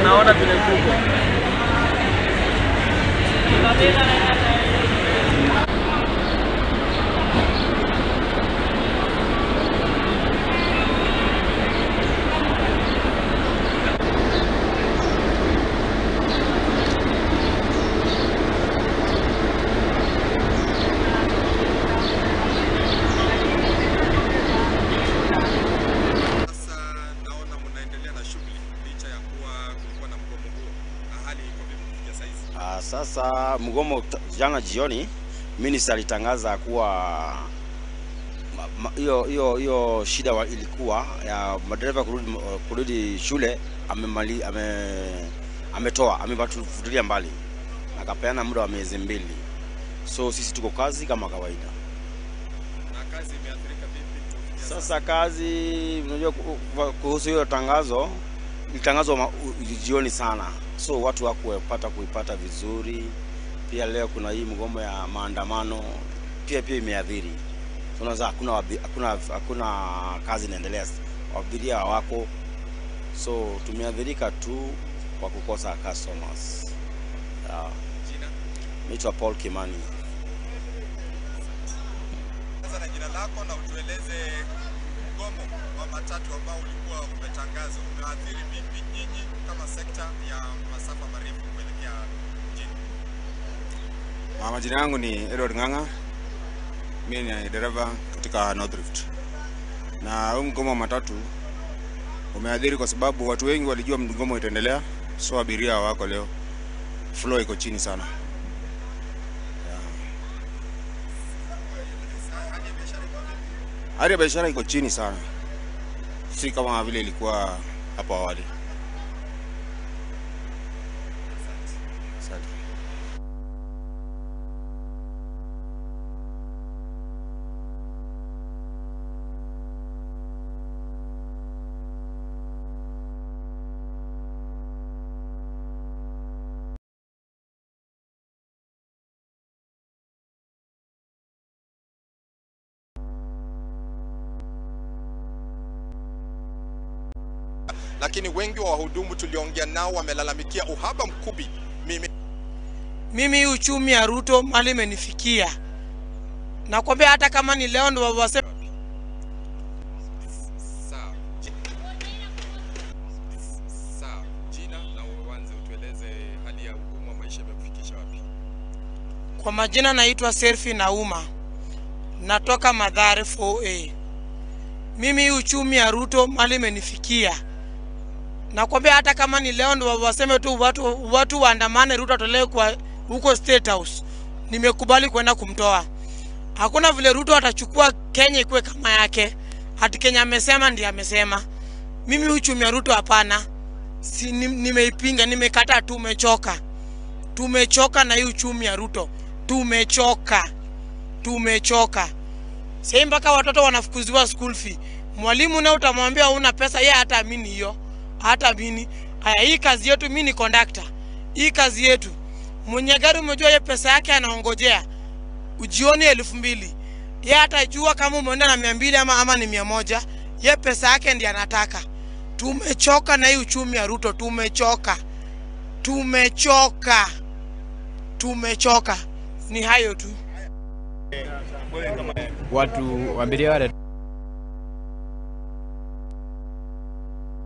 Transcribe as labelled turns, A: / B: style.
A: Naona vile kubwa.
B: Sasa mgomo jana jioni minister alitangaza kuwa hiyo shida ilikuwa ya madereva kurudi shule, ametoa amebatufutulia mbali, akapeana muda wa miezi 2. So sisi tuko kazi kama kawaida.
C: Na kazi imeathirika vipi?
B: Sasa kazi, unajua kuhusu hiyo tangazo, ilitangazwa jioni sana, so watu hawakupata kuipata vizuri. Pia leo kuna hii mgomo ya maandamano pia imeathiri. Tunaanza hakuna kazi inaendelea, abiria hawako, so tumeathirika tu kwa kukosa customers.
C: Jina?
B: Naitwa Paul Kimani.
C: Sasa na jina lako na utueleze mgomo wa matatu ambao ulikuwa umetangazwa umeathiri vipi nyinyi kama sekta ya masafa marefu kuelekea mjini?
D: Majina yangu ni Edward Nganga. Mimi ni dereva katika North Rift. Na huu mgomo wa matatu umeathiri kwa sababu watu wengi walijua mgomo itaendelea, so abiria hawako leo. Flow iko chini sana. Hali ya biashara iko chini sana, si kama vile ilikuwa hapo awali. Asante.
C: Lakini wengi wa wahudumu tuliongea nao wamelalamikia uhaba mkubwa.
E: Mimi uchumi ya Ruto mali imenifikia. Nakwambia hata kama ni leo ndio waseme.
C: Sawa. Sawa. Jina na uanze utueleze hali ya ugumu wa maisha imekufikisha wapi?
E: Kwa majina naitwa Selfie Nauma. Natoka Mathare 4A. Mimi uchumi ya Ruto mali imenifikia. Nakwambia hata kama ni leo ndio waseme tu watu waandamane, Ruto atolewe kwa huko State House, nimekubali kwenda kumtoa. Hakuna vile Ruto atachukua Kenya ikuwe kama yake. Hati Kenya amesema ndiye amesema. Mimi uchumi ya Ruto hapana. Si, nimeipinga, nimekataa. Tumechoka. Tumechoka na hii uchumi ya Ruto. Tumechoka. Tumechoka. Sasa mpaka watoto wanafukuziwa school fee. Mwalimu naye utamwambia huna pesa, yeye hataamini hiyo. Hata mimi. Haya, hii kazi yetu, mimi ni conductor. Hii kazi yetu. Mwenye gari umejua yeye pesa yake anaongojea. Ujioni 2000. Yeye hatajua kama umeenda na 200 ama ni 100. Yeye pesa yake ndiye anataka. Tumechoka na hii uchumi ya Ruto, tumechoka. Tumechoka. Tumechoka. Ni hayo tu.
F: Watu abiria wale